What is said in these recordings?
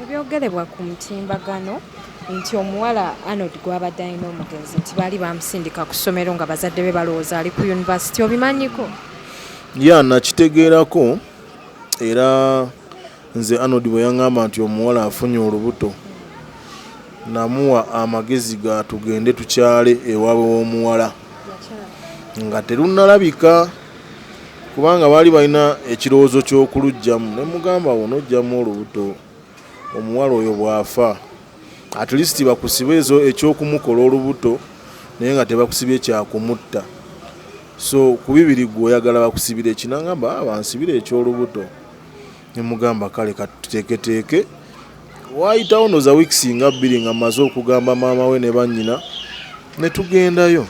Ebyogerebwa ku mutimbagano nti omuwala Arnold gw'abadde alina omugenzi nti baali bamusindika ku ssomero nga bazadde be balowooza ali ku yunivasite, obimanyiko? Ya, nakitegeerako. Era nze Arnold bwe yaŋŋamba nti omuwala afunye olubuto, namuwa amagezi ga tugende tukyale ewaabwe w'omuwala nga terunnalabika, kubanga baali balina ekirowoozo ky'okuluggyamu. Ne mugamba, "Wonoggyamu olubuto, omuwala oyo bw'afa, at least bakusibe ezo ekyokumukola olubuto, naye nga tebakusibye kyakumutta. So ku bibiri gwe oyagala bakusibire ki?" Nangamba, "Ah, bansibire ekyolubuto." Nemugamba, "Kale katuteeketeeke." Waayitawo noza weeks nga 2 nga mmaze okugamba maama we ne bannyina, ne tugendayo.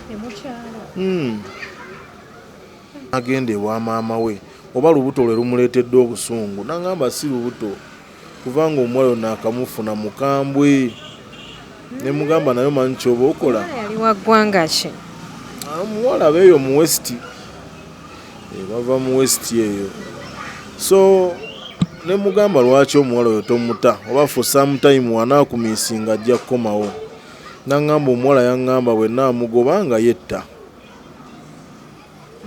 Agenda ewa maama we, oba lubuto lwe lumuleetedde obusungu? Nangamba, "Si lubuto, kubanga omuwala ono akamufuna mukambwe." Ne mugamba, "Naye omanyi kyoba okola." Yali wa ggwanga ki? Omuwala beeyo mu West. Bava mu West eyo. So ne mugamba, "Lwaki omuwala oyo tomuta, oba for some time wanaakumisinga ajja kukomawo?" Naŋŋamba, "Omuwala yaŋŋamba bwe naamugoba nga yetta."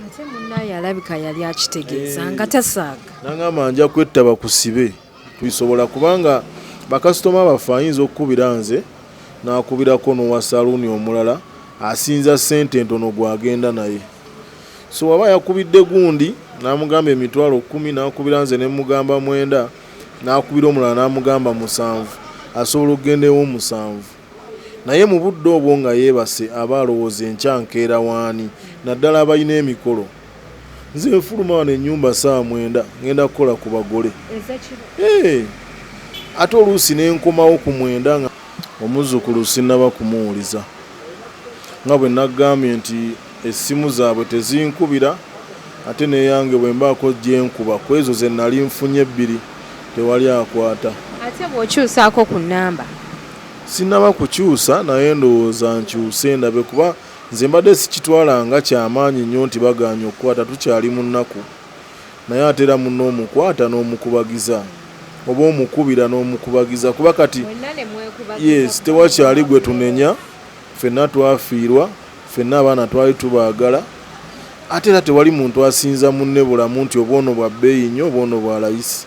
Ate munnaye alabika yali akitegeeza nga tasaaga. Naŋŋamba, "Nja kwetta bakusibe." Tubisobola, kubanga bakasitoma baffe ayinza okukubira nze n'akubirako n'owa saluuni omulala asinza ssente entono gw'agenda naye. So waba yakubidde gundi n'amugamba 100,000, n'akubira nze ne mugamba 9, n'akubira omulala n'amugamba 7, asobola okugenda ew'omusanvu. Naye mu budde obwo nga yeebase, aba alowooza, "Enkya nkeera waani?" Naddala abalina emikolo. Nze nfuluma wano ennyumba saa 9, ngenda kukola ku bagole. Ezekiro? Ate oluusi nenkomawo ku 9 nga omuzzukulu sinnaba kumuwuliza, nga bwe naggambye nti essimu zaabwe tezinkubira, ate neyange bwe mbaako gyenkuba ku ezo ze nali nfunye ebbiri, tewali akwata. Ate bw'okyusaako ku nnamba? Sinnaba kukyusa, naye ndowooza nkyuse ndabe, kuba nze mbadde sikitwala nga kyamaanyi nnyo nti bagaanye okukwata. Tukyali mu nnaku, naye ate era munno omukwata n'omukubagiza oba omukubira n'omukubagiza, kuba kati Mwenna ne mwekubagiza. Yes, tewakyali gwe tunenya. Ffenna twafiirwa, ffenna abaana twali tubaagala. Ate era tewali muntu asinza munne bulamu nti oba ono bwa bbeeyi nnyo oba ono bwa layisi.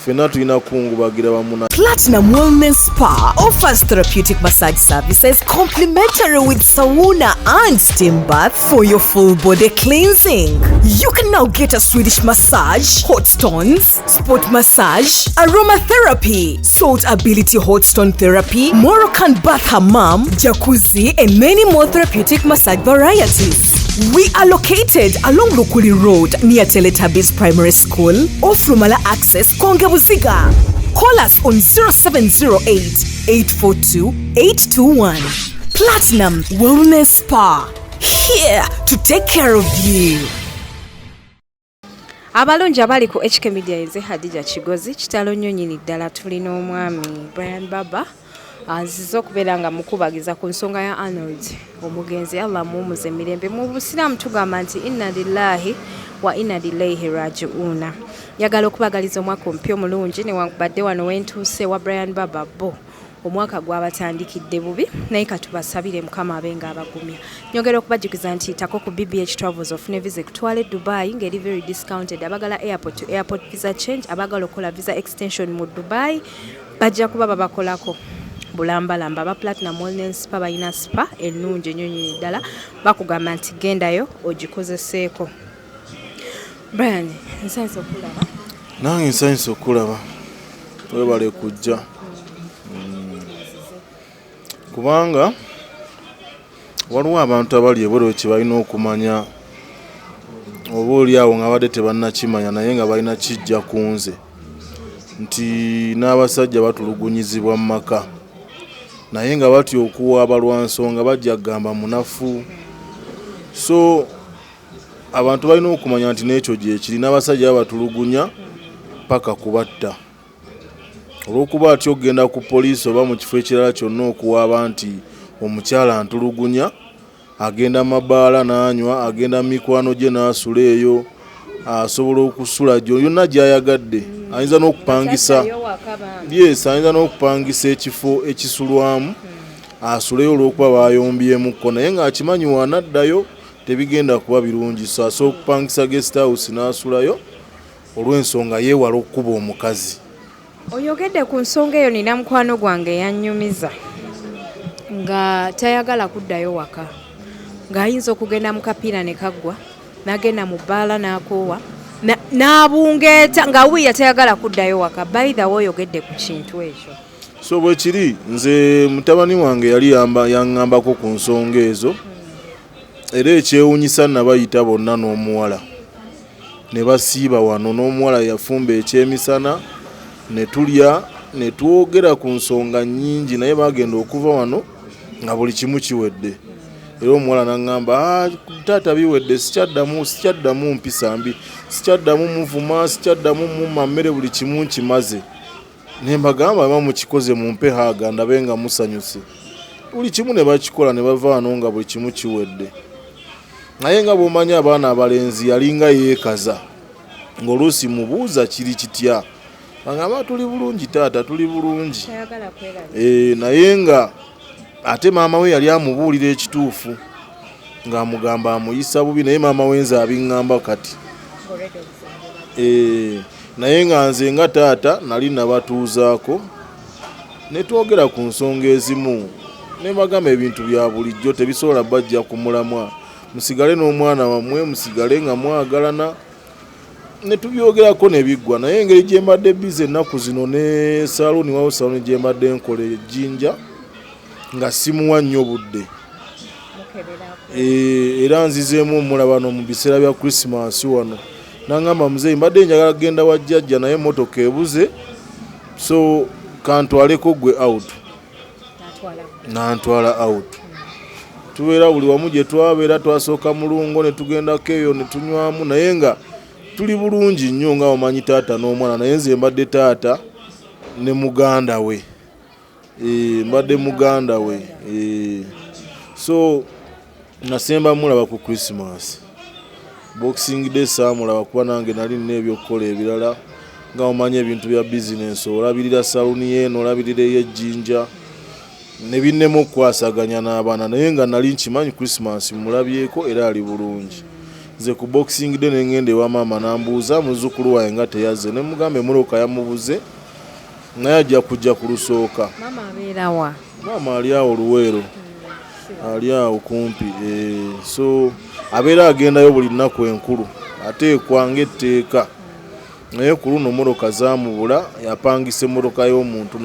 Ffenna tulina kukungubagira wamu na Platinum Wellness Spa offers therapeutic massage services complimentary with sauna and steam bath for your full body cleansing. You can now get a Swedish massage, hot stones, sport massage, aromatherapy, salt ability hot stone therapy, Moroccan bath hammam, jacuzzi, and many more therapeutic massage varieties. We are located along Lukuli Road near Teletubbies Primary School, off Lumala Access, Konge Buziga. Call us on 0708 842 821. Platinum Wellness Spa. Here to take care of you. Abalungi abali ku HK Media, nze Hadija Kigozi. Kitalo nnyo nnyini ddala. Tulina omwami Brian Baba, azize okubeera nga mukubagiza ku nsonga ya Arnold omugenzi. Allah muwumuze emirembe. Mu busiraamu tugamba nti inna lillahi wa inna ilaihi rajiuna. Njagala okubagaliza omwaka omupya omulungi, newankubadde wano wentuuse wa Brian Baba bo omwaka gwabatandikidde bubi, naye katubasabire Mukama abe nga abagumya. Nyongera okubajjukiza nti tako ku BBH Travels ofune visa ekutwala e Dubai ng'eri very discounted. Abagala airport to airport visa change, abagala okukola visa extension mu Dubai, bajja kuba babakolako bulambalamba. Aba Platinum Wellness Spa balina spa ennungi ennyo nnyini ddala, bakugamba nti gendayo ogikozeseeko. Brian, nsanyusa okulaba. Nange nsanyusa okulaba, webale kujja. Kubanga waliwo abantu abali ebweru kye balina okumanya, oba oli awo nga badde tebannakimanya, naye nga balina kijja ku nze nti n'abasajja batulugunyizibwa mu maka, naye nga batya okuwaaba lwa nsonga bajja kugamba munafu. So abantu balina okumanya nti n'ekyo gyekiri, n'abasajja babatulugunya paka kubatta, olw'okuba atya okugenda ku poliisi oba mu kifo ekirala kyonna okuwaaba nti omukyala ntulugunya. Agenda mabaala n'anywa, agenda mu mikwano gye n'asula eyo. Asobola okusula yonna gy'ayagadde. Ayinza n'okupangisa. Yes, ayinza n'okupangisa ekifo ekisulwamu asuleyo olw'okuba bayombyemuko, naye ng'akimanyi wanaddayo tebigenda kuba birungi. So asobola okupangisa guest house n'asulayo olw'ensonga yeewala okukuba omukazi. Oyogedde ku nsonga eyo. Nina mukwano gwange yannyumiza nga tayagala kuddayo waka, ng'ayinza okugenda mu kapiira ne kaggwa, n'agenda mu bbaala n'akoowa, n'abungeeta ng'awulira tayagala kuddayo waka. By the way, oyogedde ku kintu ekyo. So bwe kiri. Nze mutabani wange yali yaŋŋambako ku nsonga ezo, era ekyewunyisa nabayita bonna n'omuwala ne basiiba wano, n'omuwala yafumba ekyemisana ne tulya ne twogera ku nsonga nnyingi, naye bagenda okuva wano nga buli kimu kiwedde. Era omuwala naŋŋamba, "Ah, taata, biwedde, sikyaddamu, sikyaddamu mpisa mbi, sikyaddamu muvuma, sikyaddamu mumma mmere, buli kimu nkimaze." Ne mbagamba, "Aba mukikoze, mumpe hug ndabe nga musanyuse." Buli kimu ne bakikola ne bava wano nga buli kimu kiwedde. Naye nga bw'omanyi abaana abalenzi, yalinga yeekaza, ng'oluusi mubuuza, "Kiri kitya?" Agamba, "Tuli bulungi taata, tuli bulungi." Tayagala kwerabira. Naye nga ate maama we yali amubuulira ekituufu, ng'amugamba amuyisa bubi, naye maama we nze abiŋŋamba kati. Naye nga nze nga taata nali nabatuuzaako ne twogera ku nsonga ezimu, ne bagamba ebintu bya bulijjo tebisobola bajja ku mulamwa, musigale n'omwana wammwe, musigale nga mwagalana. Ne tubyogerako ne biggwa. Naye engeri gye mbadde busy ennaku zino ne saluuni, wawo saluuni gye mbadde nkola ejjinja, nga simuwa nnyo budde. Era nzizeemu omulaba no mu biseera bya Christmas wano, nangamba, "Muzeeyi, mbadde njagala kugenda wa jjajja, naye emotoka ebuze, so kantwaleko gwe out." Nantwala out. Tubeera buli wamu gye twabeera, twasooka mulungo ne tugendako eyo ne tunywamu, naye nga tuli bulungi nnyo nga omanyi taata n'omwana. Naye nze mbadde taata ne muganda we. Mbadde muganda we. So nasemba mulaba ku Christmas. Boxing Day saamulaba kuba nange nali nina ebyokukola ebirala, nga omanyi ebintu bya bizinensi, olabirira saluni yeeno, olabirira ey'ejjinja, ne binnema okukwasaganya n'abaana. Naye nga nali nkimanyi Christmas mulabyeko era ali bulungi. Nze ku Boxing Day nengenda ewa maama, nambuuza muzzukulu wange nga teyazze, ne mugamba emmotoka yamubuze, naye ajja kujja ku lusooka. Maama abeerawa? Maama ali awo Luweero, ali awo kumpi. So abeera agendayo buli nnaku enkulu, ateekwa ng'etteeka, naye ku luno mmotoka zaamubula, yapangisa emmotoka y'omuntu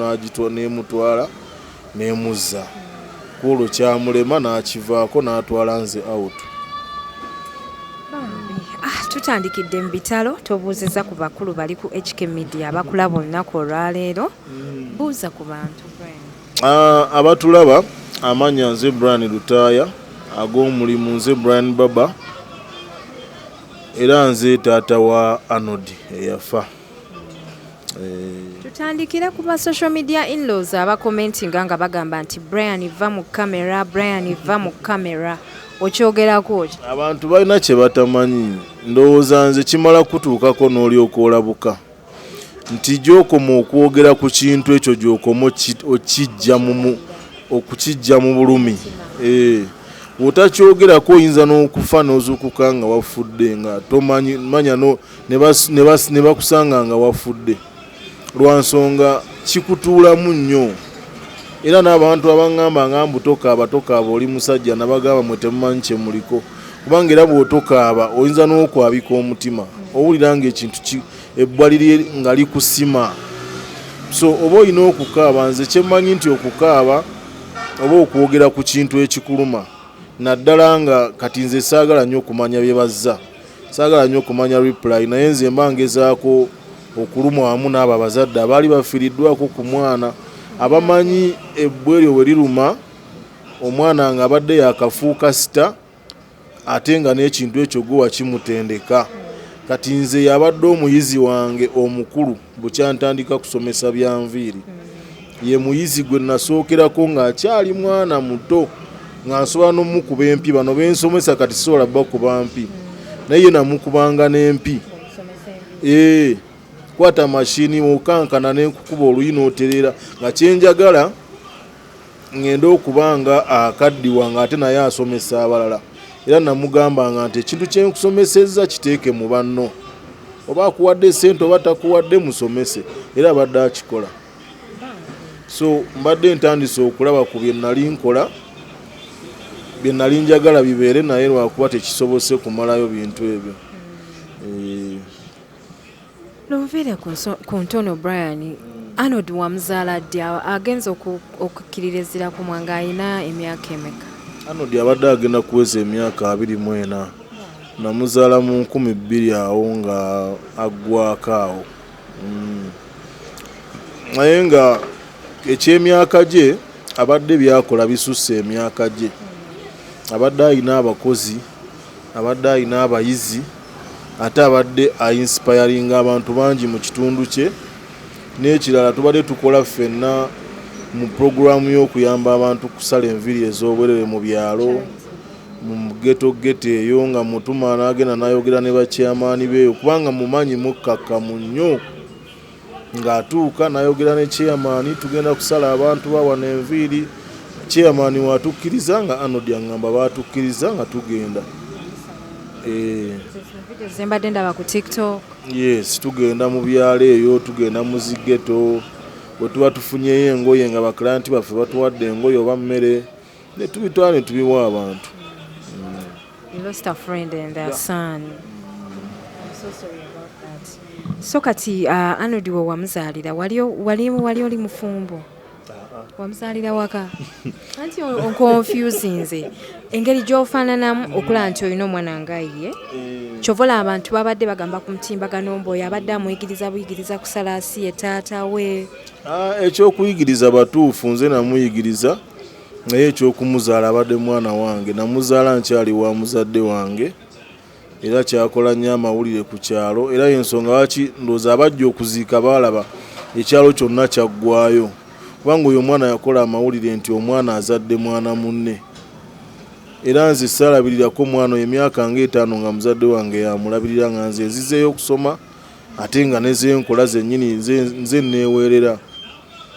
n'emutwala n'emuzza. Ku olwo kyamulema n'akivaako n'atwala nze out. Ah, tutandikidde mu bitalo. Tobuuziza ku bakulu bali ku HK Media abakulaba olunaku olwaleero. Buuza ku bantu, Brian. Ah, abatulaba, amanya nze Brian Lutaaya, ag'omulimu nze Brian Baba, era nze taata wa Arnold eyafa. Tutandikire ku ba social media inlaws abakomentinga nga bagamba nti, "Brian, va mu kamera, Brian, va mu kamera." Okyogerako ki? Abantu balina kye batamanyi. Ndowooza nze kimala kutuukako n'olyoka olabuka nti gy'okoma okwogera ku kintu ekyo, gy'okoma okukijja mu bulumi. Bw'otakyogerako oyinza n'okufa n'ozuukuka nga wafudde, nga tomanyi manya ne bakusanga nga wafudde, lwa nsonga kikutuulamu nnyo. Era n'abantu abaŋŋamba nga mbu tokaaba, tokaaba, oli musajja, nabagamba, "Mwe temumanyi kye muliko," kubanga era bw'otokaaba oyinza n'okwabika omutima, owulira ng'ekintu ebbwa liri nga likusima. So oba olina okukaaba. Nze kyemmanyi nti okukaaba oba okwogera ku kintu ekikuluma, naddala nga kati nze saagala nnyo okumanya bye bazza, saagala nnyo okumanya reply, naye nze mba ngezaako okulumwa wamu n'abo abazadde abaali bafiiriddwako ku mwana, abamanyi ebbwa eryo bwe liruma omwana nga abadde yakafuuka star, ate nga n'ekintu ekyo gwe wakimutendeka. Kati nze yabadde omuyizi wange omukulu bukyantandika kusomesa byanviiri, ye muyizi gwe nasookerako ng'akyali mwana muto, nga nsobola n'omukuba empi. Bano bensomesa kati sobola bakuba mpi. Naye ye namukubanga n'empi. Ee, kwata mashini okankana nenkukuba oluyi n'otereera, nga kyenjagala ngende okuba nga akaddiwa nga ate naye asomesa abalala. Era namugambanga nti ekintu kyenkusomesezza kiteeke mu banno, oba akuwadde sente oba takuwadde, musomese. Era abadde akikola. So mbadde ntandise okulaba ku bye nali nkola, bye nali njagala bibeere, naye lwakuba tekisobose kumalayo bintu ebyo. Luviire ku ntono, Brian, Arnold wamuzaala ddi? Agenza okukkiririzira ku mwanga alina emyaka emeka? Arnold abadde agenda kuweza emyaka 24. Namuzaala mu 2000 awo nga aggwako awo. Naye nga ekyemyaka gye abadde byakola bisusse emyaka gye. Abadde alina abakozi, abadde alina abayizi, ate abadde ainspiringa abantu bangi mu kitundu kye. N'ekirala, tubadde tukola ffenna mu puroguramu y'okuyamba abantu kusala enviiri ez'obwerere mu byalo, mu ghetto ghetto eyo, nga mutuma n'agenda n'ayogera ne bachairman beeyo, kubanga mumanyi mukkakkamu nnyo. Ng'atuuka n'ayogera ne chairman, tugenda kusala abantu bawano enviiri. Chairman watukkiriza, nga Arnold aŋŋamba baatukkiriza nga tugenda. Zembadde ndaba ku TikTok. Yes, tugenda mu byalo eyo, tugenda mu zi ghetto. Bwe tuba tufunyeyo engoye nga baclient baffe batuwadde engoye oba mmere, ne tubitwala ne tubiwa abantu. You lost a friend and their son. I'm so sorry about that. So kati Arnold we wamuzaalira wali oli mufumbo? Wamuzaalira waka? Anti onconfusinze engeri gy'ofaananamu okulaba nti olina omwana nga ye. Kyova olaba abantu babadde bagamba ku mutimbagano mbu oyo abadde amuyigiriza buyigiriza kusala asiye taata we. Ekyokuyigiriza batuufu, nze namuyigiriza, naye ekyokumuzaala abadde mwana wange. Namuzaala nkyali wa muzadde wange, era kyakola nnyo amawulire ku kyalo. Era yensonga lwaki ndowooza abajja okuziika baalaba ekyalo kyonna kyaggwayo, kubanga oyo omwana yakola amawulire nti omwana azadde mwana munne. Era nze saalabirirako omwana oyo emyaka nga 5 nga muzadde wange yamulabirira, nga nze nzizeeyo okusoma, ate nga nezenkola zennyini nze neeweerera,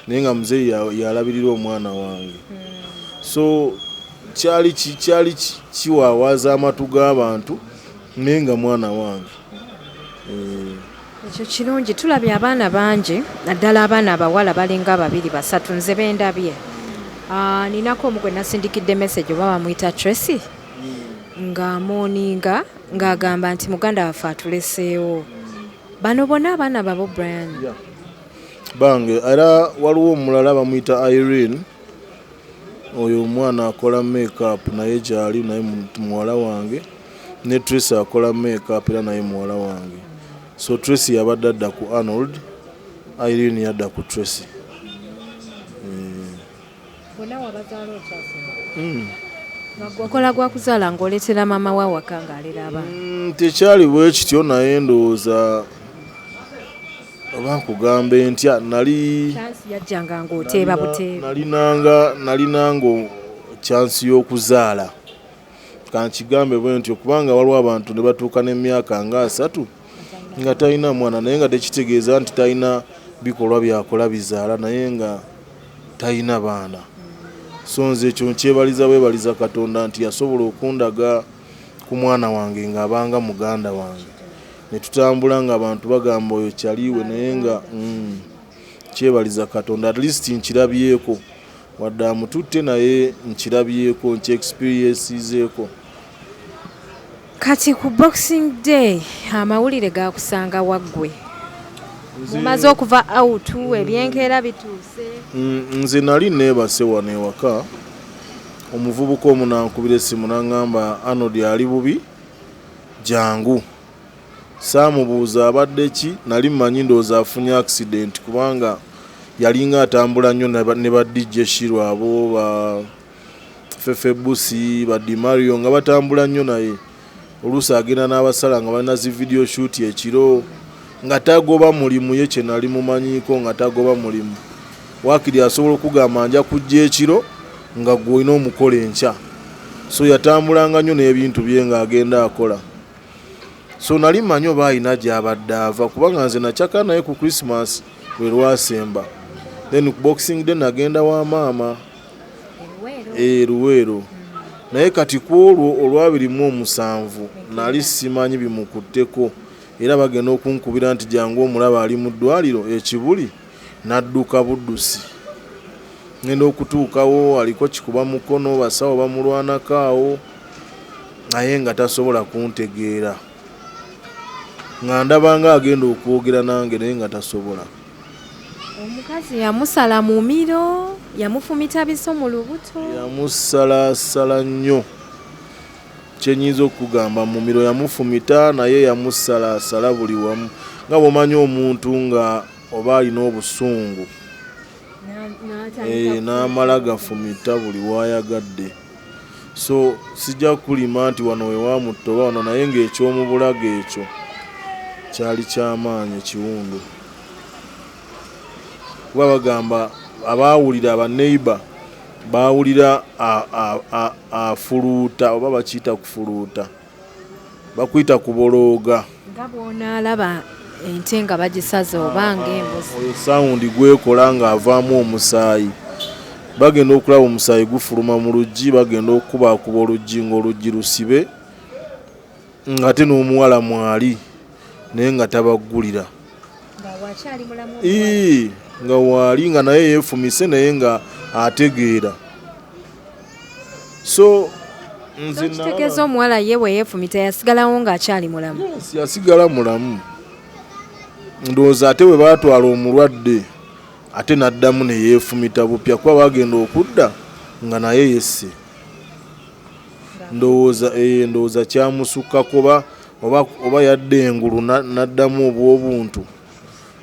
naye nga muzeeyi yalabirira omwana wange. So kyali kiwaawaaza amatu g'abantu, naye nga mwana wange. Ekyo kirungi. Tulabye abaana bangi, naddala abaana abawala balinga babiri basatu nze bendabye. Ninako omu gwe nasindikidde message, oba bamuyita Tracy, ng'amourninga ng'agamba nti muganda waffe atuleseewo. Bano bonna abaana babo, Brian? Yeah. Bange. Era waliwo omulala bamuyita Irene, oyo omwana akola makeup, naye gyali, naye muwala wange. Ne Tracy akola makeup, era naye muwala wange. So Tracy yabadde adda ku Arnold, Irene yadda ku Tracy. Bonna wabazaala okyasoma? Nga gwe okola gwa kuzaala ng'oleetera maama wa waka ng'alera abaana? Tekyali bwe kityo, naye ndowooza oba nkugambe ntya, nali Chance yajjanga ng'oteeba buteebi. Nalinanga chance y'okuzaala, kankigambe bwe ntyo, kubanga waliwo abantu ne batuuka n'emyaka nga 30 nga talina mwana, naye nga tekitegeeza nti talina bikolwa byakola bizaala, naye nga talina baana. So nze ekyo nkyebaliza bwebaliza Katonda nti yasobola okundaga ku mwana wange ng'abanga muganda wange, ne tutambula nga abantu bagamba oyo kyaliwe, naye nga kyebaliza Katonda, at least nkirabyeko, wadde amututte, naye nkirabyeko, nkyexperiencezeeko. Kati ku Boxing Day amawulire gakusanga waggwe mumaze okuva out, ebyenkeera bituuse? Nze nali neebase wano ewaka, omuvubuka omu nankubira essimu naŋŋamba Arnold ali bubi, jangu. Saamubuuza abadde ki, nali mmanyi ndowooza afunye accident, kubanga yalinga atambula nnyo ne ba DJ Shiro abo, ba Fefe Busi, ba Dimario, nga batambula nnyo naye. Oluusi agenda n'abasala nga balina zi video shoot ekiro, nga tagoba mulimu. Ye kye nali mumanyiiko nga tagoba mulimu, waakiri asobola okugamba nja kujja ekiro nga gwe olina omukola enkya. So yatambulanga nnyo n'ebintu bye ng'agenda akola. So nali mmanyi oba alina gy'abadde ava, kubanga nze nakyaka naye ku Christmas lwe lwasemba, then ku Boxing Day nagenda wa maama e Luweero. Naye kati ku olwo olwa 27 nali simanyi bimukutteko, era bagenda okunkubira nti jangu omulaba ali mu ddwaliro ekibuli. Nadduka buddusi, ngenda okutuukawo aliko kikuba mukono, basawo bamulwanako awo, naye nga tasobola kuntegeera, nga ndaba nga agenda okwogera nange naye nga tasobola. Omukazi yamusala mumiro, yamufumita biso mu lubuto? Yamusalasala nnyo. Kyenyinza okugamba, mumiro yamufumita, naye yamusalasala buli wamu, nga bwomanyi omuntu nga oba alina obusungu n'amala gafumita buli wayagadde. So sijja kulima nti wano wewamutta oba wano, naye ng'ekyomubulago ekyo kyali kyamaanyi ekiwundu, kuba bagamba abaawulira, abaneiba baawulira afuluuta, oba bakiyita kufuluuta, bakuyita kubolooga. Nga bw'onaalaba ente nga bagisaze oba ng'embuzi. Oyo sound gwekola ng'avaamu omusaayi. Bagenda okulaba omusaayi gufuluma mu luggi, bagenda okukubaakuba oluggi ng'oluggi lusibe, ng'ate n'omuwala mwali naye nga tabaggulira. Nga wakyali mulamu? Ii, nga waali, nga naye yeefumise, naye nga ategeera. So nze Kitegeeza omuwala ye bwe yeefumita yasigalawo ng'akyali mulamu? Yes, yasigala mulamu. Ndowooza ate bwe baatwala omulwadde, ate n'addamu ne yeefumita bupya, kuba bagenda okudda nga naye yesse. Ndowooza ndowooza kyamusukkako oba yadda engulu n'addamu obw'obuntu,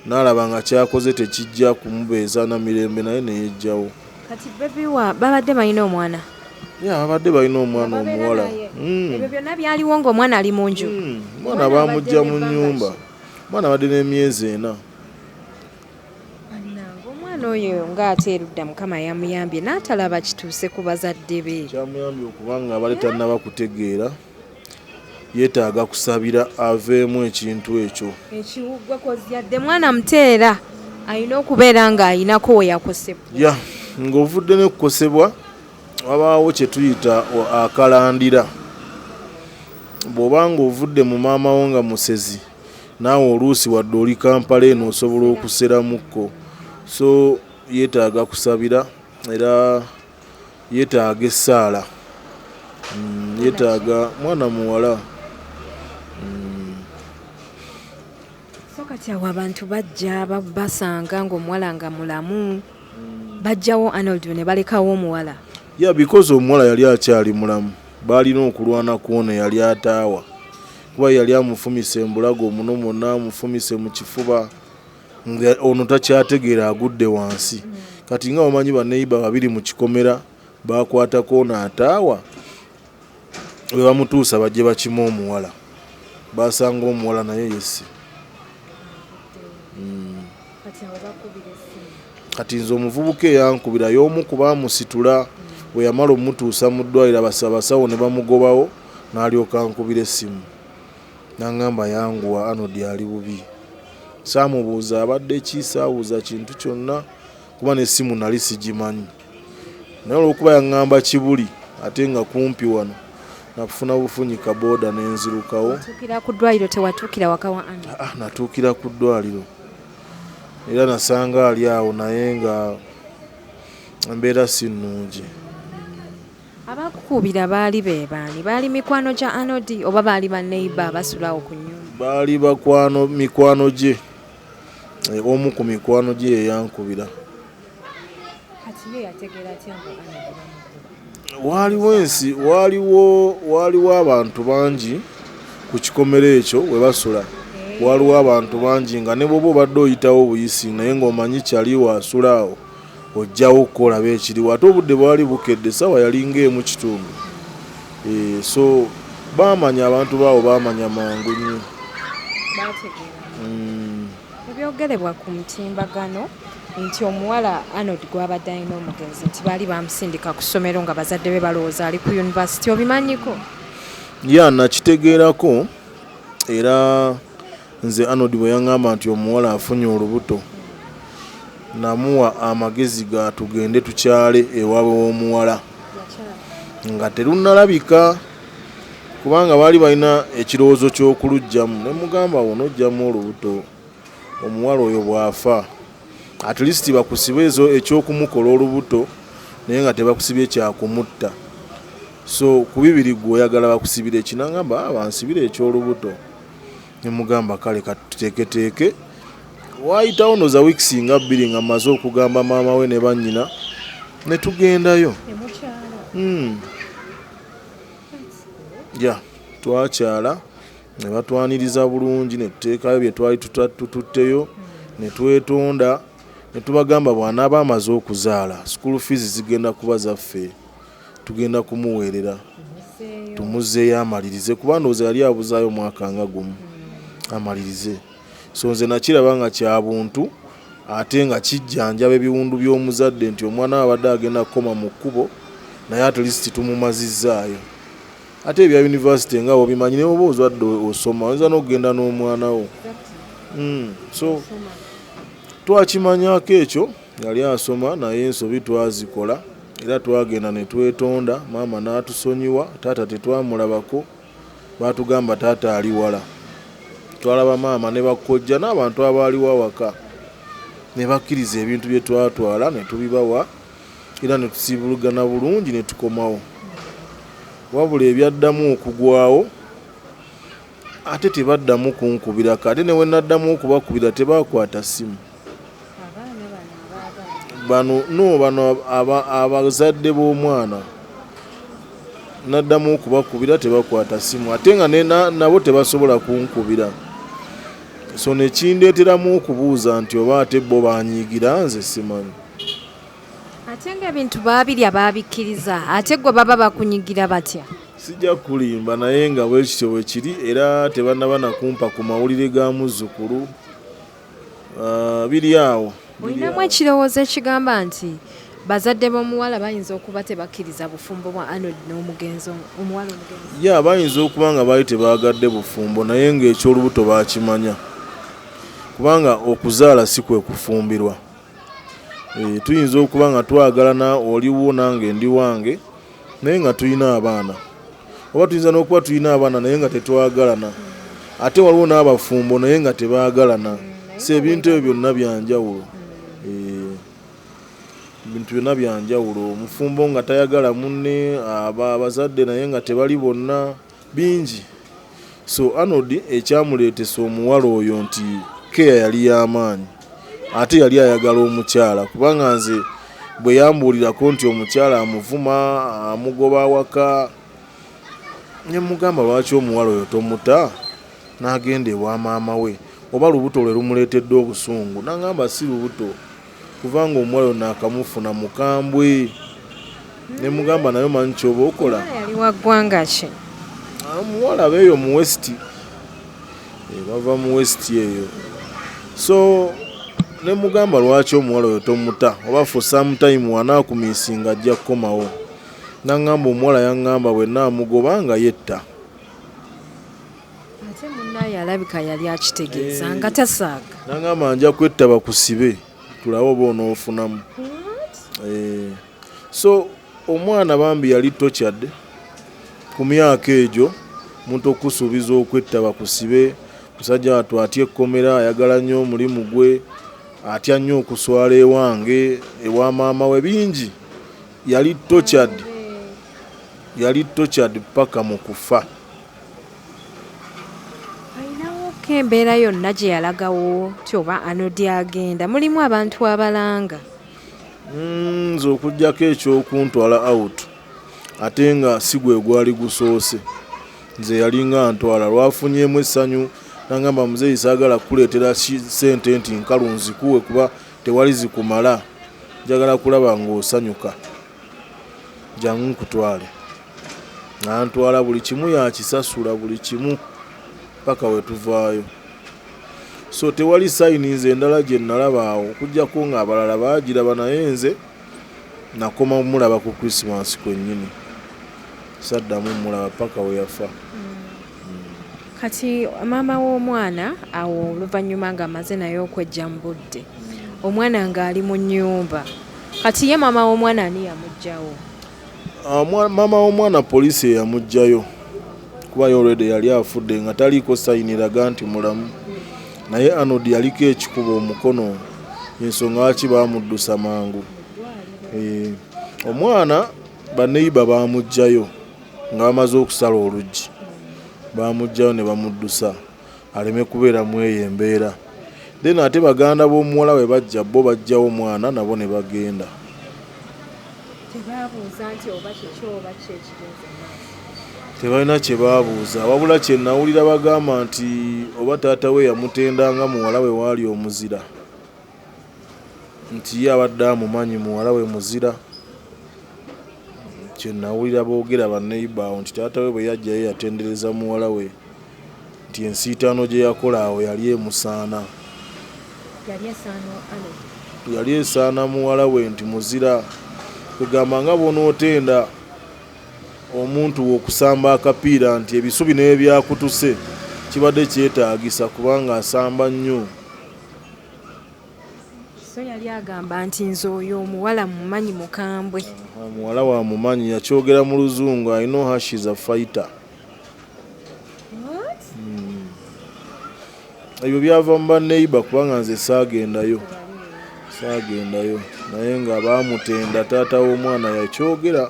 n'alaba nga kyakoze tekijja kumubeeza na mirembe, naye neyejjawo. Kati baby wa babadde balina omwana? Ya, babadde balina omwana omuwala. Ebyo byonna byaliwo ng'omwana ali mu nju? Omwana bamugja mu nnyumba, omwana abadde n'emyezi 4. Bannange, omwana oyo ng'ate erudda Mukama yamuyambye n'atalaba kituuse ku bazadde be. Kyamuyambye okuba nga abadde tannaba kutegeera, yeetaaga kusabira aveemu ekintu ekyo. Ekiwuggwe, 'cause yadde mwana muteera alina okubeera ng'ayinako we yakosebwa. Ya, ng'ovudde nekukosebwa, wabaawo kye tuyita akalandira. Bw'oba ng'ovudde mu maama wo nga musezi, naawe oluusi wadde oli Kampala eno osobola okuseramukko. So yeetaaga kusabira, era yeetaaga essaala. Yeetaaga mwana muwala. So kati awo abantu bajja basanga ng'omuwala nga mulamu, bajjawo Arnold ne balekawo omuwala? Ya, because omuwala yali akyali mulamu, baalina okulwana kwona yali ataawa, kuba yali amufumise embulago muno mwonna, amufumise mu kifuba, nga ono takyategeera, agudde wansi. Kati nga bamanyi baneiba babiri mu kikomera bakwatako ono ataawa, bwe bamutuusa bajje bakima omuwala, basanga omuwala naye yesse. Kati awo bakubira essimu? Kati nze omuvubuka eyankubira y'omu ku baamusitula. Bwe yamala omutuusa mu ddwaliro, abasawo ne bamugobawo, n'alyoka ankubira essimu n'aŋŋamba, "Yanguwa, Arnold ali bubi." Saamubuuza abadde ki, saabuuza kintu kyonna, kuba n'essimu nali sigimanyi, naye olwokuba yaŋŋamba Kibuli ate nga kumpi wano, nafuna bufunyi kabooda n'enzirukawo. Watuukira ku ddwaliro, tewatuukira waka wa Arnold? Ah, natuukira ku ddwaliro era nasanga ali awo, naye nga embeera si nnungi. Abakukuubira baali be baani? Baali mikwano gya Arnold oba baali baneiba abasulawo ku nnyumba? Baali bakwano, mikwano gye. Omu ku mikwano gye yeyankubira. Kati ye yategeera atya mbu Arnold bamukuba? Waaliwo ensi, waaliwo abantu bangi ku kikomero ekyo we basula. Waliwo abantu bangi nga ne bwoba obadde oyitawo buyisi, naye ng'omanyi kyaliwo asula awo, ojjawo okukolaba ekiriwo. Ate obudde bwali bukedde, essaawa yalinga 1:15. So baamanya, abantu baawo baamanya mangu nnyo. Bategeera. Ebyogerebwa ku mutimbagano nti omuwala Arnold gw'abadde alina omugenzi, nti baali bamusindika ku ssomero nga bazadde be balowooza ali ku yunivasite, obimanyiko? Ya, nakitegeerako. Era nze Arnold bwe yaŋŋamba nti omuwala afunye olubuto, namuwa amagezi ga tugende tukyale ewaabwe w'omuwala nga terunnalabika, kubanga baali balina ekirowoozo ky'okuluggyamu. Ne mugamba, "Wonoggyamu olubuto, omuwala oyo bw'afa, at least bakusibe ezo ekyokumukola olubuto, naye nga tebakusibye kyakumutta. So ku bibiri gwe oyagala bakusibire ki?" Nagamba, "Ah, bansibire ekyolubuto." Ne mugamba, "Kale katuteeketeeke." Waayitawo noza weeks nga 2 nga mmaze okugamba maama we ne bannyina, ne tugendayo. Ya, twakyala ne batwaniriza bulungi, ne tuteekayo bye twali tututteyo, ne twetonda, ne tubagamba bw'anaaba amaze okuzaala, school fees zigenda kuba zaffe, tugenda kumuweerera tumuzzeeyo amalirize, kuba ndowooza yali abuzaayo omwaka nga gumu amalirize. So nze nakiraba nga kya buntu, ate nga kijjanjaba ebiwundu by'omuzadde nti omwana we abadde agenda kukoma mu kkubo, naye at least tumumazizzaayo. Ate ebya university nga obimanyi, naye oba ozwadde osoma, oyinza n'okugenda n'omwana wo. So twakimanyako ekyo yali asoma, naye ensobi twazikola era twagenda ne twetonda, maama n'atusonyiwa. Taata tetwamulabako, batugamba taata ali wala. Twalaba maama ne bakojja n'abantu abaaliwo awaka, ne bakkiriza ebintu bye twatwala ne tubibawa, era ne tusiibulugana bulungi ne tukomawo. Wabula ebyaddamu okugwawo, ate tebaddamu kunkubirako, ate ne we naddamu okubakubira tebakwata ssimu. Bano no bano abazadde b'omwana, naddamu okubakubira tebakwata ssimu, ate nga nabo tebasobola kunkubira. So nekindeeteramu okubuuza nti oba ate bo banyiigira, nze simanyi. Ate ng'ebintu baabirya, baabikkiriza, ate gwe baba bakunyigira batya? Sijja kulimba, naye nga bwe kityo bwe kiri, era tebannaba nakumpa ku mawulire ga muzzukulu. Biri awo. Olinamu ekirowoozo ekigamba nti bazadde b'omuwala bayinza okuba tebakkiriza bufumbo bwa Arnold n'omugenzi, omuwala omugenzi? Ya, bayinza okuba nga baali tebaagadde bufumbo, naye ng'ekyolubuto baakimanya, kubanga okuzaala si kwe kufumbirwa. Tuyinza okuba nga twagalana, oliwo nange ndi wange, naye nga tulina abaana, oba tuyinza n'okuba tulina abaana naye nga tetwagalana. Ate waliwo n'abafumbo naye nga tebaagalana. Si ebintu ebyo byonna byanjawulo. Ebintu byonna byanjawulo. Omufumbo nga tayagala munne, aba abazadde naye nga tebali bonna, bingi. So Arnold ekyamuleetesa omuwala oyo nti keya yali y'amaanyi, ate yali ayagala omukyala, kubanga nze bwe yambuulirako nti omukyala amuvuma, amugoba awaka, ne mugamba, "Lwaki omuwala oyo tomuta n'agenda ewa maama we? Oba lubuto lwe lumuleetedde obusungu?" N'aŋŋamba si lubuto, kubanga omuwala oyo naakamufuna mukambwe. Ne mugamba, "Naye omanyi kyoba okola." Yali wa ggwanga ki? Omuwala beeyo mu West, bava mu West eyo. So ne mugamba, "Lwaki omuwala oyo tomuta, oba for some time wanaakumiisinga ajja kukomawo?" Naŋŋamba, "Omuwala yaŋŋamba bwe naamugoba nga yetta." Ate munnaye alabika yali akitegeeza nga tasaaga. Naŋŋamba, "Nja kwetta bakusibe, tulabe oba onoofunamu." So omwana bambi yali tortured ku myaka egyo. Omuntu okusuubiza okwetta bakusibe, musajja wattu atya ekkomera, ayagala nnyo omulimu gwe, atya nnyo okuswala ewange, ewa maama we, bingi. Yali tortured, yali tortured paka mu kufa. Ayinawoko embeera yonna gye yalagawo ti oba Arnold agenda mulimu abantu abalanga? Nze okugjako ekyokuntwala out, ate nga si gwe gwali gusoose, nze yalinga ntwala lwafunyemu essanyu, nagamba, "Muzeeyi, saagala kukuleetera sente nti nkalu nzikuwe, kuba tewali zikumala. Njagala kulaba ng'osanyuka, jangu nkutwale." Nantwala, buli kimu yakisasula, buli kimu paka we tuvaayo. So tewali sign nze endala gye nalaba awo, okugjako nga abalala baagiraba, naye nze nakoma mulaba ku Christmas kwennyini, saddamu mulaba paka we yafa. Kati maama w'omwana awo oluvannyuma ng'amaze naye okwejja mu budde, omwana ng'ali mu nnyumba, kati ye maama w'omwana ani yamuggyawo? Maama w'omwana poliisi eyamuggyayo kuba ye already yali afudde nga taliiko sayini eraga nti mulamu, naye Arnold yaliko ekikuba omukono, ensonga lwaki baamuddusa mangu. Omwana baneiba baamuggyayo nga bamaze okusala oluggi, baamuggyayo ne bamuddusa aleme kubeera mu eyo embeera. Then ate baganda b'omuwala bwe bajja bo baggyawo omwana nabo ne bagenda. Tebaabuuza nti oba kiki oba ki ekigenze mu maaso? Tebalina kye baabuuza, wabula kye nawulira bagamba nti oba taata we yamutenda nga muwala we waali omuzira, nti ye abadde amumanyi muwala we muzira. Kye nawulira boogera banneiba awo nti taata we bwe yajja ye yatendereza muwala we nti ensiitaano gye yakola awo yali emusaana. Yali esaana Arnold? Yali esaana muwala we nti muzira. Kwegamba nga bw'onootenda omuntu wo okusamba akapiira nti ebisubi n'ebyakutuse kibadde kyetaagisa kubanga asamba nnyo. So yali agamba nti nze oyo omuwala mumanyi mukambwe. Muwala wa mumanyi, yakyogera mu luzungu, I know her, she's a fighter. What? Ebyo byava mu banneiba kubanga nze saagendayo. Saagendayo naye nga baamutenda taata w'omwana yakyogera,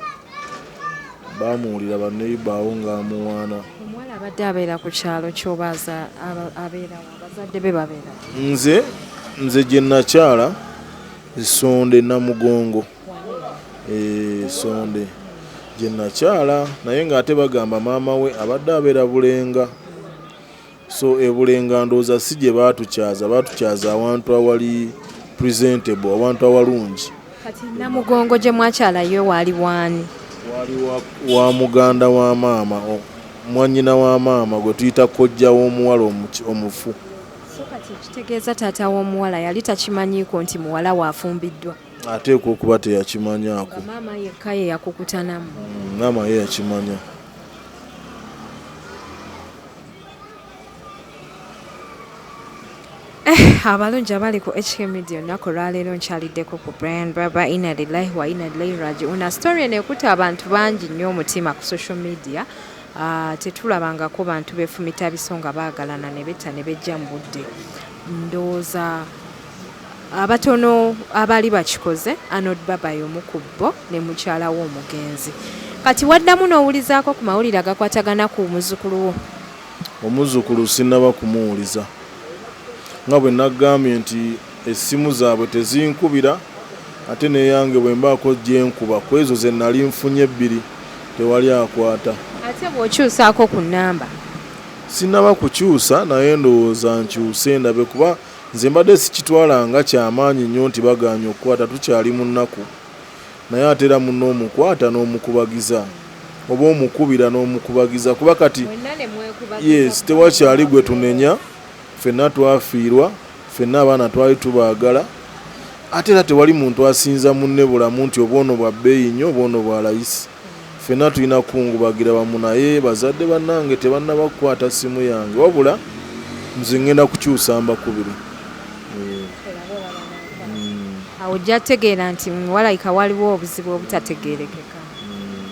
baamuwulira banneiba awo ng'amuwaana. Omuwala abadde abeera ku kyalo ky'oba abeerawo, abazadde be babeera? Nze gye nakyala Sonde Namugongo. Sonde gye nakyala naye ng'ate bagamba maama we abadde abeera Bulenga. So e Bulenga ndowooza si gye baatukyaza, baatukyaza awantu awali presentable, awantu awalungi. Kati Namugongo gye mwakyalayo waali waani? Waali wa muganda wa maama, mwannyina wa maama gwe tuyita kojja w'omuwala omufu. So kati kitegeeza taata w'omuwala yali takimanyiiko nti muwala we afumbiddwa? Ateekwa okuba teyakimanyaako. Nga maama yekka ye yakukutanamu? Maama ye yakimanya. Abalungi abali ku HK Media, olunaku olwaleero nkyaliddeko ku Brian Baba. Inna lillahi wa inna ilaihi rajiuna. Story eno ekutte abantu bangi nnyo omutima ku social media. Tetulabangako bantu beefumita biso nga baagalana ne betta ne bejja mu budde. Ndowooza abatono abaali bakikoze, Arnold Baba y'omu ku bo ne mukyala we omugenzi. Kati waddamu n'owulizaako ku mawulire agakwatagana ku muzzukulu wo? Omuzzukulu sinnaba kumuwuliza. Nga bwe nagambye nti essimu zaabwe tezinkubira ate n'eyange bwe mbaako gye nkuba ku ezo ze nali nfunye ebbiri tewali akwata. Ate bw'okyusaako ku nnamba? Sinnaba kukyusa naye ndowooza nkyuse ndabe kuba nze mbadde sikitwala nga kyamaanyi nnyo nti bagaanye okukwata, tukyali mu nnaku. Naye ate era munno omukwata n'omukubagiza oba omukubira n'omukubagiza kuba kati yes tewakyali gwe tunenya, ffenna twafiirwa, ffenna abaana twali tubaagala ate era tewali muntu asinza munne bulamu nti oba ono bwa bbeeyi nnyo oba ono bwa layisi. Ffenna tulina kukungubagira wamu naye bazadde bannange tebannaba kukwata ssimu yange wabula nze ngenda kukyusa mbakubire. Awo ojja tegeera nti walabika waliwo obuzibu obutategeerekeka.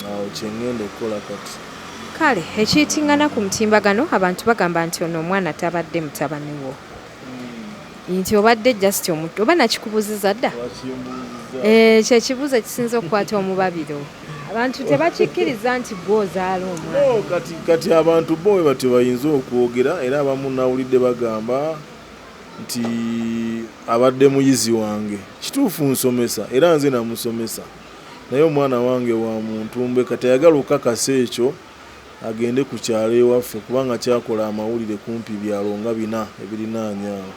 Awo kye ngenda okukola kati. Kale ekiyitingana ku mutimbagano abantu bagamba nti ono omwana tabadde mutabani wo. Nti obadde just omuto oba nakikubuuziza dda? Kye kibuuzo ekisinze okukwata omubabiro. Abantu tebakikkiriza nti ggwe ozaala omwana. Kati abantu bo bwe batyo bayinza okwogera era abamu nawulidde bagamba nti abadde muyizi wange. Kituufu nsomesa era nze namusomesa naye omwana wange wa muntumbwe kati ayagala okukakasa ekyo agende ku kyalo ewaffe kubanga kyakola amawulire kumpi byalo nga bina ebirinaanye awo.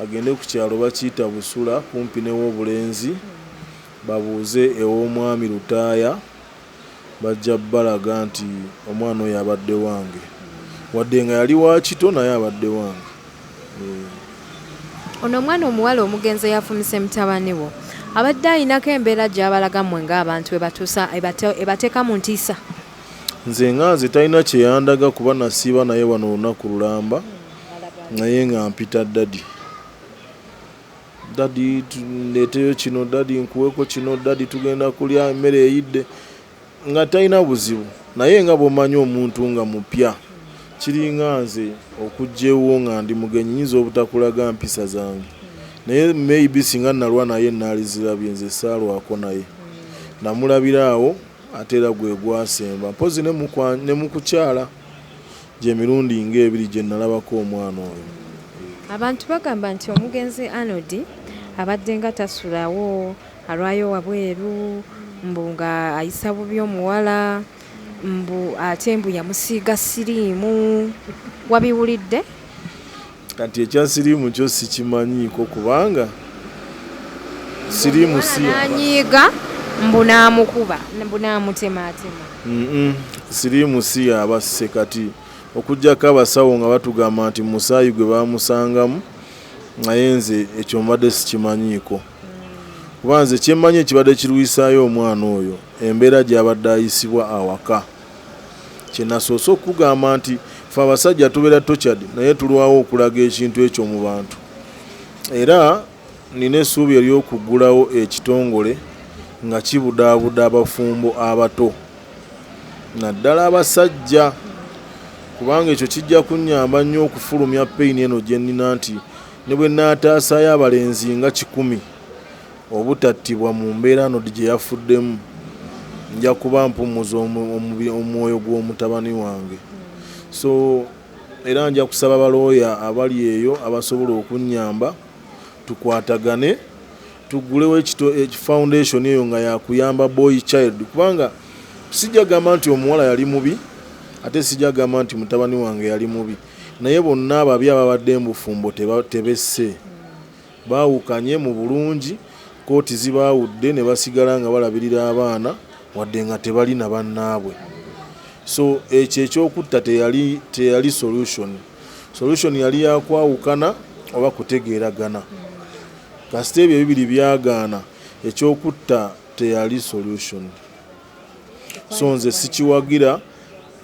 Agende ku kyalo bakiyita Busula kumpi ne Wobulenzi babuuze ew'omwami Lutaaya bajja balaga nti omwana oyo abadde wange. Wadde nga yali wa kito naye abadde wange. Ono omwana omuwala omugenzi eyafumise mutabani wo abadde ayinako embeera gy'abalaga mmwe ng'abantu ebatuusa ebateeka mu ntiisa? Nze nga nze talina kyeyandaga kuba nasiiba naye wano olunaku lulamba, naye nga mpita daddy, daddy ndeeteyo kino, daddy nkuweko kino, daddy tugenda kulya emmere eyidde, nga talina buzibu. Naye nga bw'omanyi omuntu nga mupya, kiringa nze okujja ewuwo nga ndi mugenyi, nyinza obutakulaga mpisa zange, naye maybe singa nalwa naye naalizirabye. Nze saalwako naye, namulabira awo, ate era gwe gwasemba. Mpozi ne mu kukyala gy'emirundi ng'ebiri gye nalabako omwana oyo. Abantu bagamba nti omugenzi Arnold abadde nga tasulawo, alwayo wabweru, mbu nga ayisa bubi omuwala, mbu ate mbu yamusiiga siriimu. Wabiwulidde? Kati ekya siriimu kyo sikimanyiiko, kubanga siriimu si Nanyiiga mbu n'amukuba, mbu n'amutemaatema. Siriimu si yabasse. Kati okuggyako abasawo nga batugamba nti musaayi gwe bamusangamu, naye nze ekyo mbadde sikimanyiiko, kuba nze kyemmanyi ekibadde kirwisaayo omwana oyo, embeera gy'abadde ayisibwa awaka. Kyenasoose okugamba nti fe abasajja tubeera tortured, naye tulwawo okulaga ekintu ekyo mu bantu. Era nina essuubi ery'okuggulawo ekitongole nga kibudaabuda abafumbo abato, naddala abasajja, kubanga ekyo kijja kunnyamba nnyo okufulumya pain eno gye nnina, nti ne bwe naataasaayo abalenzi nga 100 obutattibwa mu mbeera Arnold gye yafuddemu, nja kuba mpummuza omwoyo gw'omutabani wange. So era nja kusaba balooya abali eyo abasobola okunnyamba, tukwatagane tugulewo foundation eyo nga yakuyamba boy child, kubanga sijja gamba nti omuwala yali mubi, ate sijja gamba nti mutabani wange yali mubi, naye bonna ababi ababadde mbufumbo tebesse, baawukanye mu bulungi, kooti zibaawudde ne basigala nga balabirira abaana wadde nga tebalina bannaabwe. So ekyo ekyokutta teyali solution. Solution yali yakwawukana oba kutegeeragana. Kasita ebyo ebibiri byagaana, ekyokutta teyali solution. So nze sikiwagira,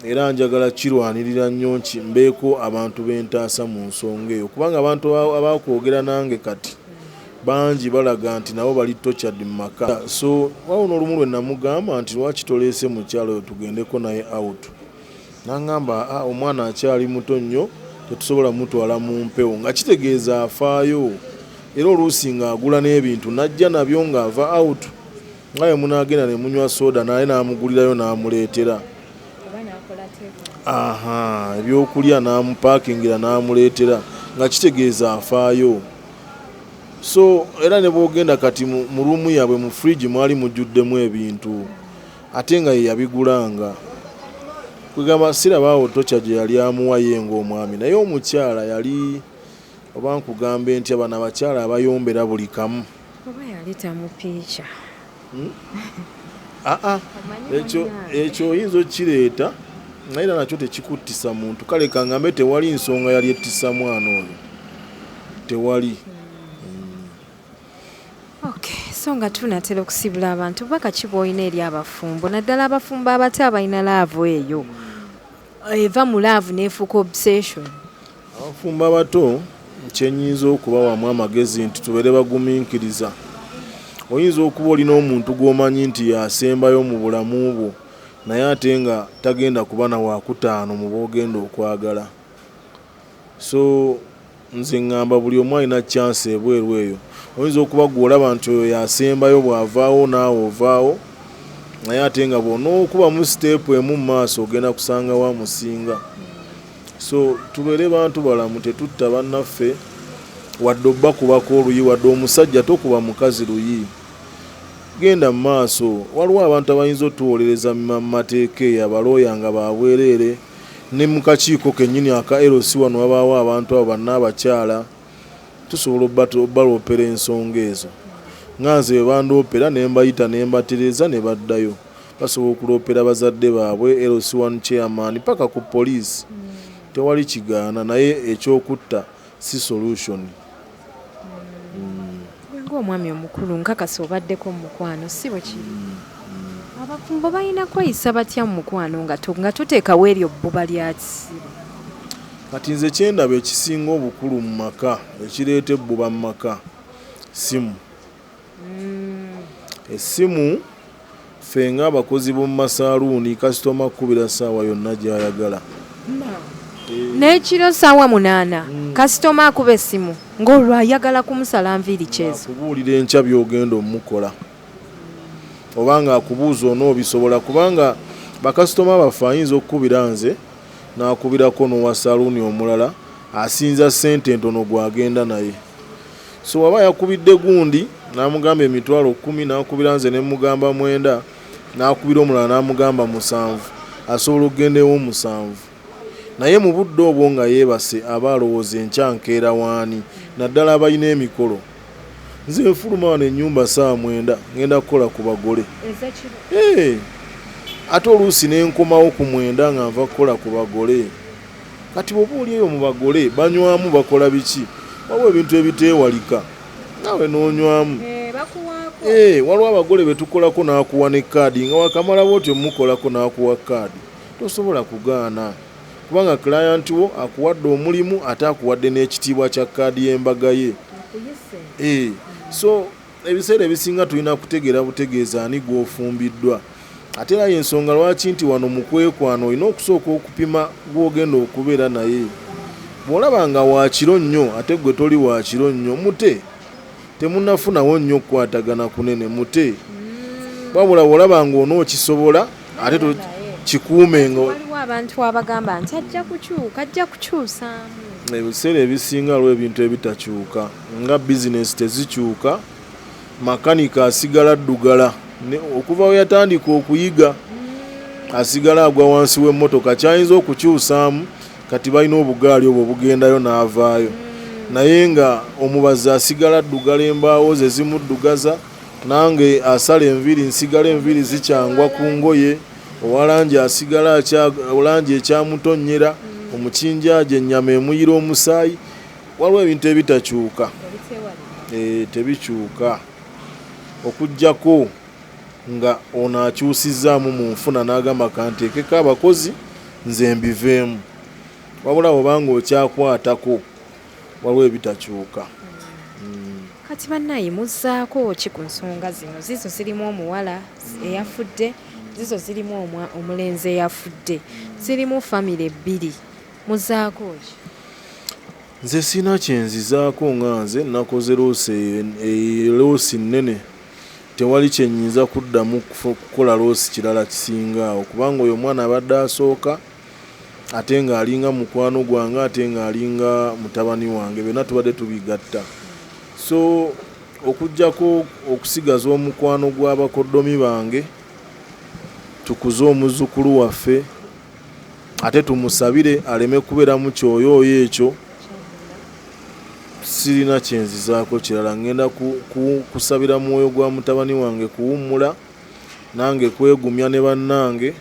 era njagala kirwanirira nnyo nki mbeeko abantu bentaasa mu nsonga eyo, kubanga abantu abakwogera nange kati bangi balaga nti nabo bali tortured mu maka. So wawo n'olumu lwe namugamba nti lwaki toleese mukyalo oyo tugendeko naye out, naŋŋamba, "Ah, omwana akyali muto nnyo, tetusobola mutwala mu mpewo," nga kitegeeza afaayo. Era oluusi ng'agula n'ebintu n'ajja nabyo ng'ava out, nga bwe munaagenda ne munywa soda, naye n'amugulirayo n'amuleetera. Aha, ebyokulya n'amupaakingira n'amuleetera, nga kitegeeza afaayo. So era ne bwogenda kati mu room yaabwe, mu fridge mwali mujjuddemu ebintu, ate nga ye yabigulanga. Kwegamba sirabaawo torture gye yali amuwa ye ng'omwami, naye omukyala yali, oba nkugambe nti bano abakyala abayombera buli kamu. Oba yali tamupiica? Aa, ekyo ekyo oyinza okkireeta, naye era nakyo tekikuttisa muntu. Kale kangambe tewali nsonga yali ettisa mwana oyo, tewali. Okay, so nga tunatera okusibula abantu, bubaka ki bw'olina eri abafumbo, naddala abafumbo abato abalina love eyo eva mu love n'efuuka obsession? Abafumbo abato kyenyinza okubawamu amagezi nti tubeere bagumiikiriza. Oyinza okuba olina omuntu gw'omanyi nti yasembayo mu bulamu bwo, naye ate nga tagenda kuba na wakutaano mu b'ogenda okwagala. So nze ŋŋamba buli omu alina chance ebweru eyo. Oyinza okuba gwe olaba nti oyo yasembayo, bw'avaawo naawe ovaawo, naye ate nga bw'onookubamu step emu mu maaso, ogenda kusanga wa musinga. So tubeere bantu balamu, tetutta bannaffe wadde obbakubako oluyi, wadde omusajja tokuba mukazi luyi. Genda mu maaso. Waliwo abantu abayinza otuwolereza mu mateeka eyo, abalooya nga babwereere, ne mu kakiiko kennyini aka LC wano wabaawo abantu abo banna abakyala, tusobola obbaloopera ensonga ezo. Nga nze bwe bandoopera ne mbayita ne mbatereeza ne baddayo. Basobola okuloopera bazadde baabwe, LC1 chairman, paka ku poliisi, tewali kigaana, naye ekyokutta si solution. Gwe ng'omwami omukulu, nkakasa obaddeko mu mukwano, si bwe kiri? Abafumbo balina kweyisa batya mu mukwano nga toteekawo eryo bbuba lya kisibo? Kati nze kyendaba ekisinga obukulu mu maka, ekireeta ebbuba mu maka, ssimu. Essimu ffe ng'abakozi b'omu masaaluuni kasitoma akkubira ssaawa yonna gy'ayagala. N'ekiro ssaawa 8 kasitoma akuba essimu ng'olwo ayagala kumusala nviiri kyezo. Akubuulira enkya by'ogenda omukola oba ng'akubuuza onoobisobola, kubanga bakasitoma baffe ayinza okukubira nze n'akubirako n'owa saluuni omulala asinza ssente entono gw'agenda naye. So waba yakubidde gundi n'amugamba 100,000, n'akubira nze ne mmugamba 9, n'akubira omulala n'amugamba 7, asobola okugenda ew'omusanvu. Naye mu budde obwo nga yeebase aba alowooza enkya nkeera waani, naddala abalina emikolo. Nze nfuluma wano ennyumba ssaawa 9 ngenda kukola ku bagole. Ate oluusi ne nkomawo ku 9 nga nva kukola ku bagole. Kati bw'oba oli eyo mu bagole banywamu bakola biki, waliwo ebintu ebiteewalika naawe n'onywamu. Waliwo abagole be tukolako n'akuwa ne kaadi nga wakamala bw'otyo mukolako n'akuwa kaadi, tosobola kugaana kubanga client wo akuwadde omulimu ate akuwadde n'ekitiibwa kya kaadi y'embaga ye. So ebiseera ebisinga tulina kutegeera butegeeza ani gw'ofumbiddwa. Ate era y'ensonga lwaki nti wano mu kwekwana olina okusooka okupima gw'ogenda okubeera naye. Bw'olaba nga wa kiro nnyo ate ggwe toli wa kiro nnyo, mute. Temunnafunawo nnyo kukwatagana kunene, mute. Wabula bw'olaba ng'onookisobola ate kikuume nga Waliwo abantu abagamba nti ajja kukyuka, ajja kukyusaamu. Ebiseera ebisinga waliwo ebintu ebitakyuka nga bizinesi tezikyuka, makanika asigala addugala okuva we yatandika okuyiga asigala agwa wansi w'emmotoka, kyayinza okukyusaamu kati balina obugaali obwo obugendayo n'avaayo, naye nga omubazzi asigala addugala embaawo ze zimuddugaza, nange asala enviiri nsigala enviiri zikyangwa ku ngoye, owa langi asigala langi ekyamutonnyera, omukinjaaji ennyama emuyira omusaayi. Waliwo ebintu ebitakyuka, tebikyuka okuggyako nga ono akyusizzaamu mu nfuna n'agamba kanteekeko abakozi nze mbiveemu, wabula bw'oba ng'okyakwatako waliwo ebitakyuka. Kati bannaye muzzaako ki ku nsonga zino? Zizo zirimu omuwala eyafudde, zizo zirimu omulenzi eyafudde, zirimu famire bbiri, muzzaako ki? Nze sirina kye nzizaako nga nze nakoze loosi nnene, tewali kye nnyinza kuddamu kukola loosi kirala kisinga awo, kubanga oyo omwana abadde asooka ate ng'alinga mukwano gwange ate ng'alinga mutabani wange, byonna tubadde tubigatta. So okuggyako okusigaza omukwano gw'abakoddomi bange, tukuze omuzzukulu waffe ate tumusabire aleme kubeera mu kyoyooyo ekyo, sirina kye nzizaako kirala. Ngenda kusabira mwoyo gwa mutabani wange kuwummula, nange kwegumya ne bannange.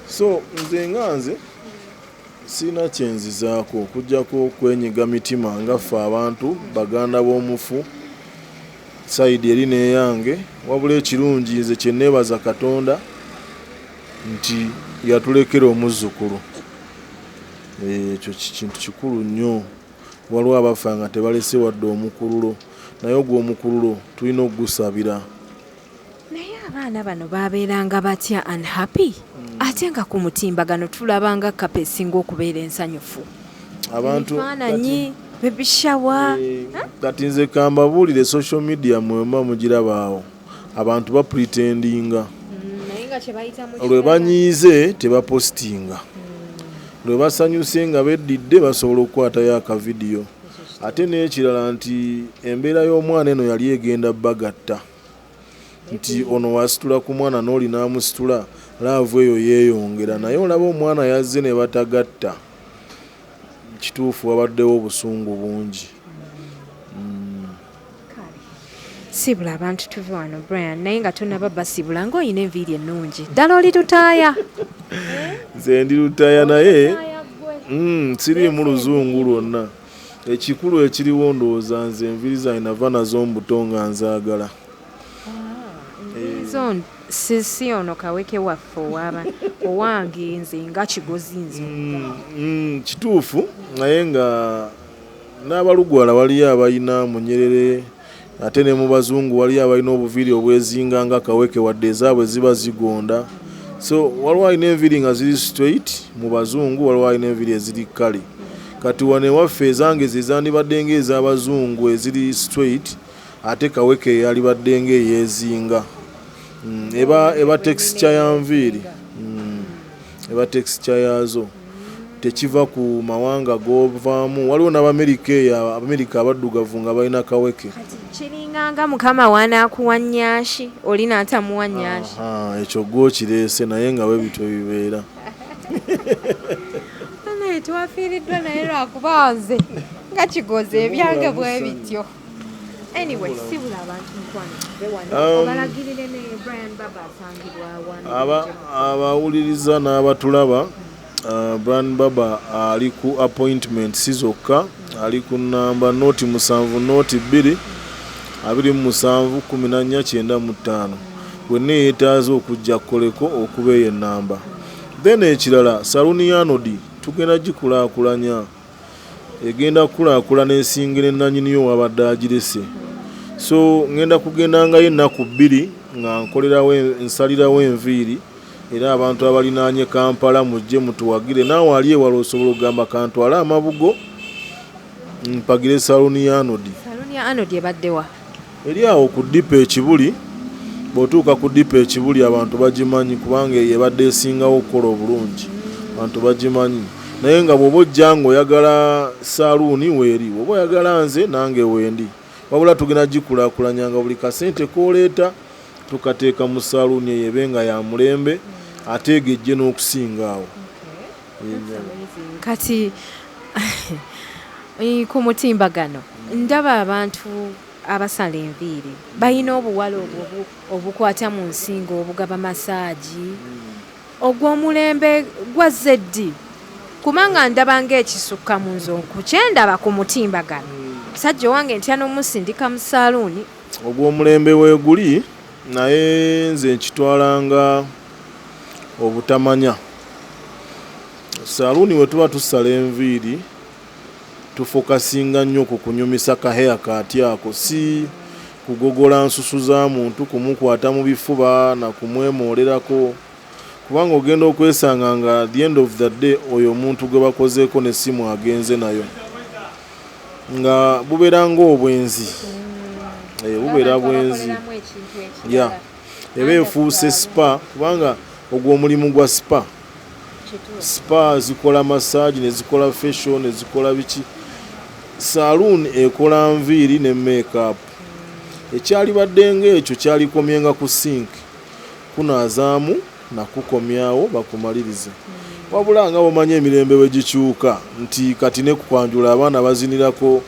So nze nga nze sirina kye nzizaako okuggyako okwenyiga mitima nga ffe abantu baganda b'omufu sayidi eri n'eyange, wabula ekirungi nze kye neebaza Katonda nti yatulekera omuzzukulu. Ekyo kintu kikulu nnyo. Waliwo abafa nga tebalese wadde omukululo, naye ogwo omukululo tulina okugusabira. Naye abaana bano babeeranga batya unhappy ate nga ku mutimbagano tulabanga kapa esinga okubeera ensanyufu? Abantu ebifaananyi, baby shower. Kati nze kambabuulire, social media mwemba mugiraba awo abantu bapretendinga, Naye nga kye bayita mu lwe banyiize tebapostinga, lwe basanyuse nga beddidde basobola okukwatayo akavidiyo. Ate n'ekirala nti embeera y'omwana eno yali egenda bagatta, nti ono wasitula ku mwana n'oli n'amusitula, love eyo yeeyongera. Naye olaba omwana yazze ne batagatta, kituufu wabaddewo obusungu bungi. Sibula abantu tuve wano Brian, naye nga tonaba basibula ng'olina enviiri ennungi ddala, oli lutaaya? Nze ndi lutaaya, naye siriimu luzungu lwonna. Ekikulu ekiriwo ndowooza nze enviiri zange nava nazo mbuto nga nzaagala. Zo si ono kaweke waffe owaba owange nze nga Kigozi nze. Kituufu, naye nga n'abalugwala waliyo abalina munyerere, ate ne mu bazungu waliyo abalina obuviiri obwezinga nga kaweke, wadde ezaabwe ziba zigonda. So waliwo alina enviiri nga ziri straight mu bazungu, waliwo alina enviiri eziri kale. Kati wano ewaffe ezange ze zandibadde ng'ez'abazungu eziri straight, ate kaweke yalibadde ng'eyeezinga. Eba texture ya nviiri, eba texture yaazo, tekiva ku mawanga g'ovaamu. Waliwo n'Abamerika eyo, Abamerika abaddugavu nga balina kaweke. Kati kiringanga Mukama wanaakuwa nnyashi, oli n'atamuwa nnyashi. Ekyo gwokireese, naye nga bwe bityo bibeera. Naye twafiiriddwa, naye lwakuba nze nga Kigozi ebyange bwe bityo. Anyway, sibula abantu, mukwano, tuve wano, obalagirire ne Brian Baba asangibwa wano. Abawuliriza n'abatulaba, Brian Baba ali ku appointment si zokka, ali ku namba 070 2 27 14 95. Wenna eyeetaaza okujja kukoleko okuba eyo enamba. Then ekirala, saluni ya Arnold tugenda gikulaakulanya, egenda kukulaakulana esinga nanyiniyo wabadde agirese. So ngenda kugendangayo ennaku 2 nga nkolerawo, nsalirawo enviiri, era abantu abalinaanye Kampala mujje mutuwagire. Naawe ali ewala osobola okugamba kantwale amabugo mpagire saluni ya Arnold. Saluni ya Arnold ebaddewa? Eri awo ku depot Ekibuli. Bw'otuuka ku depot Ekibuli, abantu bagimanyi kubanga eyo ebadde esingawo okukola obulungi, abantu bagimanyi. Naye nga bw'oba ojja ng'oyagala saluuni, weeri. Bw'oba oyagala nze, nange wendi. Wabula tugenda gikulaakulanya nga buli kasente k'oleeta tukateeka mu saluuni eyo, ebe nga ya mulembe ate egejje n'okusinga awo. Kati ku mutimbagano ndaba abantu abasala enviiri balina obuwala obwo obukwata mu nsingo, obugaba massage. Ogw'omulembe gwazze ddi? Kubanga ndaba ng'ekisukka mu nze kukyendaba ku mutimbagano, musajja owange ntya n'omusindika mu saaluuni. Ogw'omulembe weeguli, naye nze nkitwalanga obutamanya. Saluuni we tuba tusala enviiri, tufocusinga nnyo ku kunyumisa ka haircut ako, si kugogola nsusu za muntu, kumukwata mu bifuba na kumwemoolerako, kubanga ogenda okwesanga nga the end of the day oyo omuntu gwe bakozeeko n'essimu agenze nayo, nga bubeera ng'obwenzi. Bubeera bwenzi ya eba efuuse spa, kubanga ogwo omulimu gwa spa. Spa zikola massage, ne zikola facial, ne zikola biki. Saloon ekola nviiri ne makeup. Ekyalibadde ng'ekyo kyalikomyenga ku sink, kunaazaamu nakukomyawo bakumalirize. Wabula nga bwomanyi emirembe bwe gikyuka, nti kati ne kukwanjula abaana bazinirako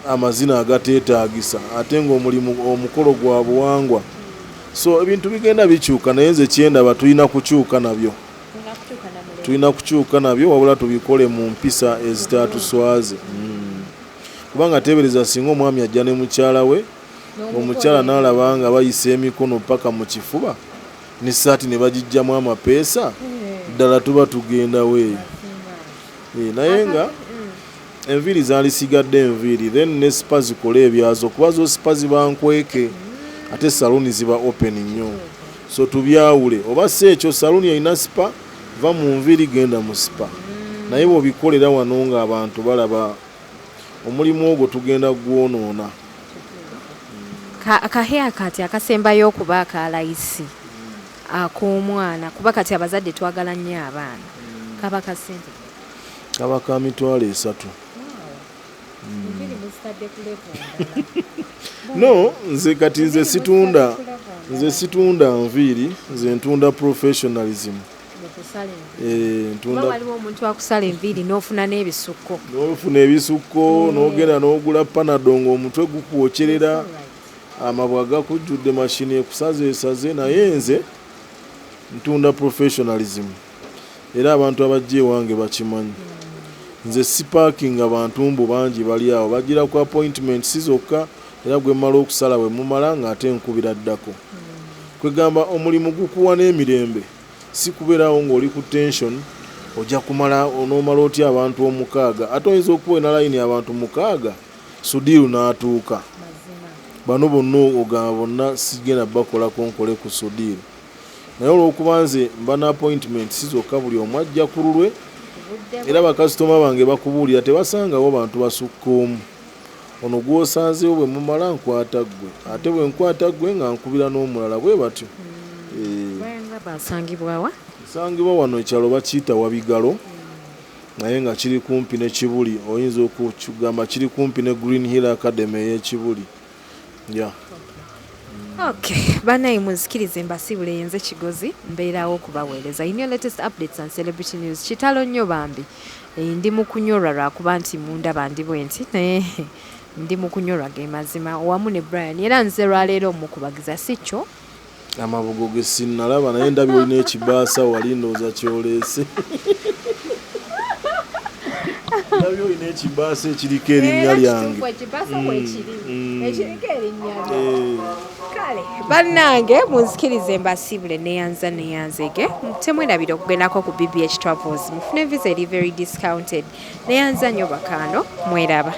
amazina agateetaagisa, ate ng'omulimu omukolo gwa buwangwa. So ebintu bigenda bikyuka, naye nze kyendaba tulina kukyuka nabyo, tulina kukyuka nabyo, wabula tubikole mu mpisa ezitaatuswaze. Kubanga teebereza singa omwami ajja ne mukyala we, omukyala n'alaba nga bayisa emikono paka mu kifuba n'essaati ne bagijjamu amapeesa, ddala tuba tugendawo eyo? Naye nga enviiri zalisigadde enviiri, then ne spa zikole ebyazo, kuba zo spa ziba nkweke, ate saluuni ziba open nnyo. So tubyawule, oba si ekyo saluuni erina spa, va mu nviiri genda mu spa. Naye bw'obikolera wano ng'abantu balaba, omulimu ogwo tugenda gwonoona. Ka haircut akasembayo okuba akalayisi ak'omwana, kuba kati abazadde twagala nnyo abaana, kaba ka ssente? Kaba ka 30,000. Enviiri muzitadde ku level ndala. No, nze kati nze situndya nviiri, nze ntunda professionalism. Mu kusala enviiri. Eh, Kuba ntunda. Waliwo omuntu akusala enviiri n'ofuna n'ebisukko. N'ofuna ebisukko, n'ogenda n'ogula Panado ng'omutwe gukwokyerera, amabwa gakujjudde, mashini ekusaze esaze. Naye nze ntunda professionalism, era abantu abajja ewange bakimanyi. Nze sipaakinga bantu mbu bangi bali awo, bagira ku appointments zokka, era gwe mmala okusala bwe mumala ng'ate nkubira ddako. Kwegamba omulimu gukuwa n'emirembe, si kubeerawo ng'oli ku tension, ojja kumala onoomala otya abantu 6, ate oyinza okuba olina layini abantu 6, Sudiru n'atuuka. Bano bonna ogamba bonna sigenda bakolako, nkole ku Sudiru. Naye olw'okuba nze mba na appointments zokka, buli omu ajja ku lulwe, era bakasitoma bange bakubuulira tebasangawo bantu basukka omu. Ono gw'osanzeewo bwe mumala nkwata ggwe, ate bwe nkwata ggwe nga nkubira n'omulala, bwe batyo. Brian Baba asangibwawa? Nsangibwa wano, ekyalo bakiyita Wabigalo, naye nga kiri kumpi ne Kibuli, oyinza okugamba kiri kumpi ne Green Hill Academy ey'Ekibuli. Yeah. Okay, banaye munzikirize mbasiibule, yenze Kigozi, mbeerawo okubaweereza in your latest updates and celebrity news. Kitalo nnyo bambi. Ndi mu kunyolwa lwakuba nti mundaba ndi bwe nti, naye ndi mu kunyolwa ge mazima wamu ne Brian, era nze lwaleero omukubagiza, si kyo? Amabugo ge sinnalaba, naye ndabye olina ekibaasa wali, ndowooza kyoleese. Ndabye olina ekibaasa ekiriko erinnya lyange. Ekibaasa weekiri ekiriko erinnya lyo. Kale bannange, munzikirize mbasiibule, neyanza neyanzege. Temwerabira okugendako ku BBH Travels mufune visa eri very discounted. Neyanza nnyo bakaano, mweraba.